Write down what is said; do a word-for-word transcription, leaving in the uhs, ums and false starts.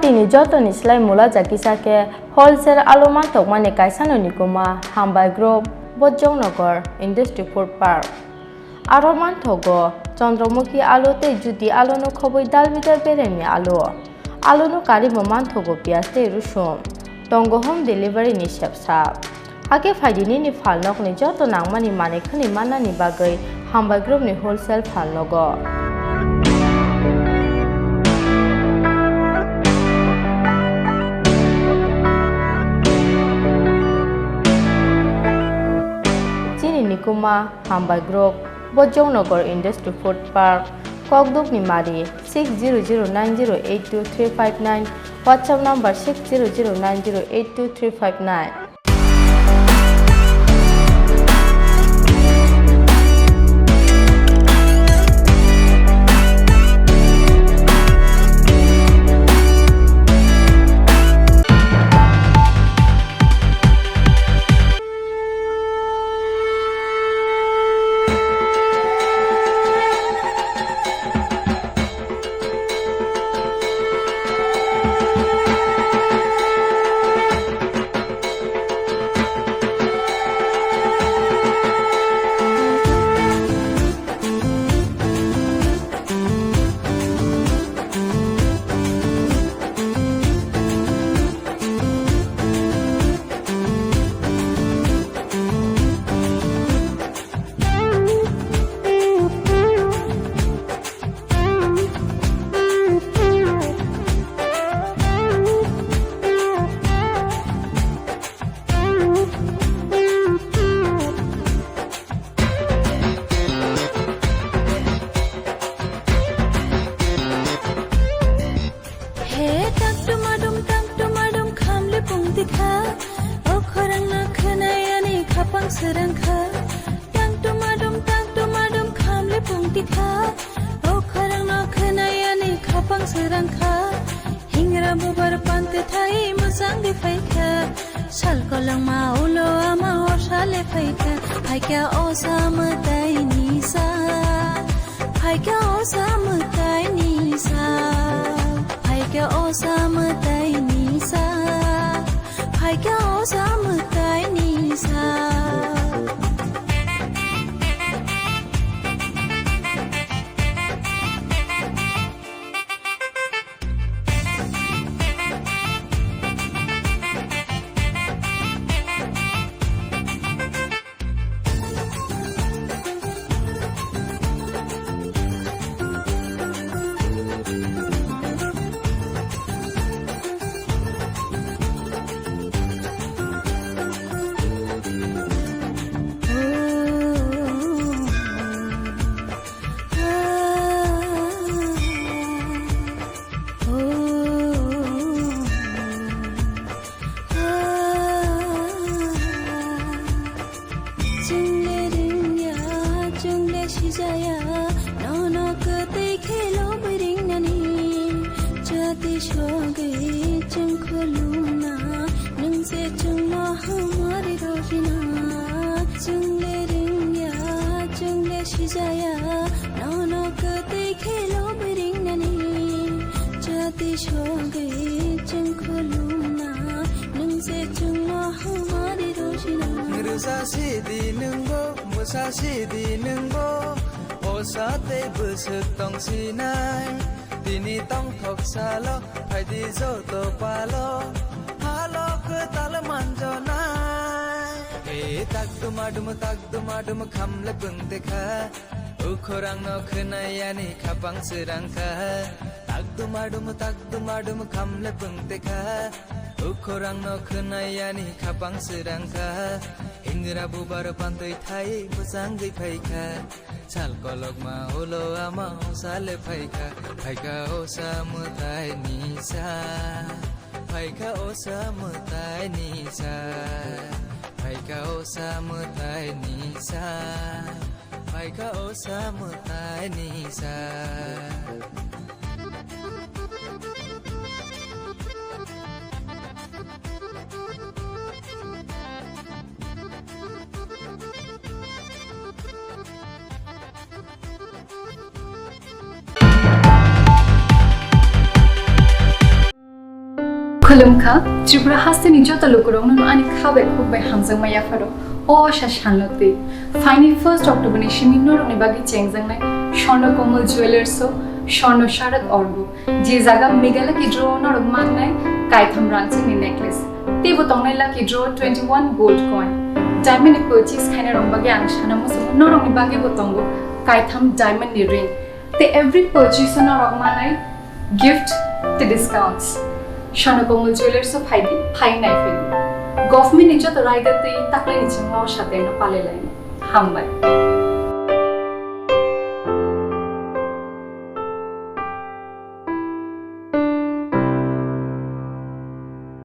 Tini jotoni slai mula jakisa khe wholesale alu mantokmani kaisano nikuma Hambai Group, Bojongnagar Industry Food Park. Aro manthogo Chandramukhi alu tei Jyoti aluno khobwi dal bidal beremni alu. Aluno karwi bo manthogo piyaj tei rusum. Tongo home delivery ni sepsa. Hakhe phaidi nini phalnokni joto nangmani manwi khwnwi mannani bagwi Hambai Group ni wholesale phalnogo. Chini nikuma Hambai Group, Bojongnagar Industry Food Park, Kokdukni Mari, six zero zero nine zero eight two three five nine, WhatsApp number six zero zero nine zero eight two three five nine. He tak dumadum, tak dumadum, khamle pung tikha. O khorang no khwnai ani khapang srang kha. Tak dumadum, tak dumadum, khamle pung tikha. O khorang no khwnai ani khapang srang kha. Hingra bubar pante thai mwchang di phaikha. Sal kolongma ulo ama osa le phaikha. Phaikha osa mwtai ni sa. Phaikha osa mwtai ni sa. Phaikha osa mwtai ni sa. Phaikha osa mwtai ni sa. Chwngle ringya, chwngle sijaya, nono kwtwi khe lobwi ringnani. Jati sogwi chwng khulumna, nwng se chwngno hamari rwrina. Chwngle ringya, chwngle sijaya, nono kwtwi khe lobwi ringnani. Jati sogwi chwng khulumna, nwng se chwngno hamari rwrina. Rwsa sidi nwngbo, mwsa sidi nwngbo, osa tei bwswk tong sinai. Tini tongthok salo, phaidi joto palo, halo kwtal manjonai. E tak dumadum, tak dumadum, khamle pung tikha. O khorang no khwnai ani khapang srang kha. Tak dumadum, tak dumadum, khamle pung tikha. O khorang no khwnai ani khapang srang kha. Hingra bubar pantwi thai bwchangwi phaikha. Sal kolokma ulo ama osa le phaikha. Phaikha osa mwtai ni sa. Phaikha osa mwtai ni sa. Phaikha osa mwtai ni sa. Phaikha osa mwtai ni sa. Khulumkha, Tripura hasteni joto lukurokno ani kha bai khuk bai hamjakma yapharo. O asa salno twi phaini first October ni simi norokni bagwi chengjaknai Swarna Komal Jewellers o Swarna Sharak Orgo, je jaga Meghalaya Lucky Draw o norok mannai kaitham rangchakni necklace. Teibo tongnai Lucky Draw twenty one gold coin. Diamond ni purchase khainai rok bagwi ang sana muchungo, norokni bagwi bo tongo kaitham diamond ni ring. Tei every purchase o norok manai gift tei discounts. Swarna Komal Jewellers o phaidi, phai nai phaidi. Government ni joto raida tei taklai ni chingma o sateno palai laini. Hambai.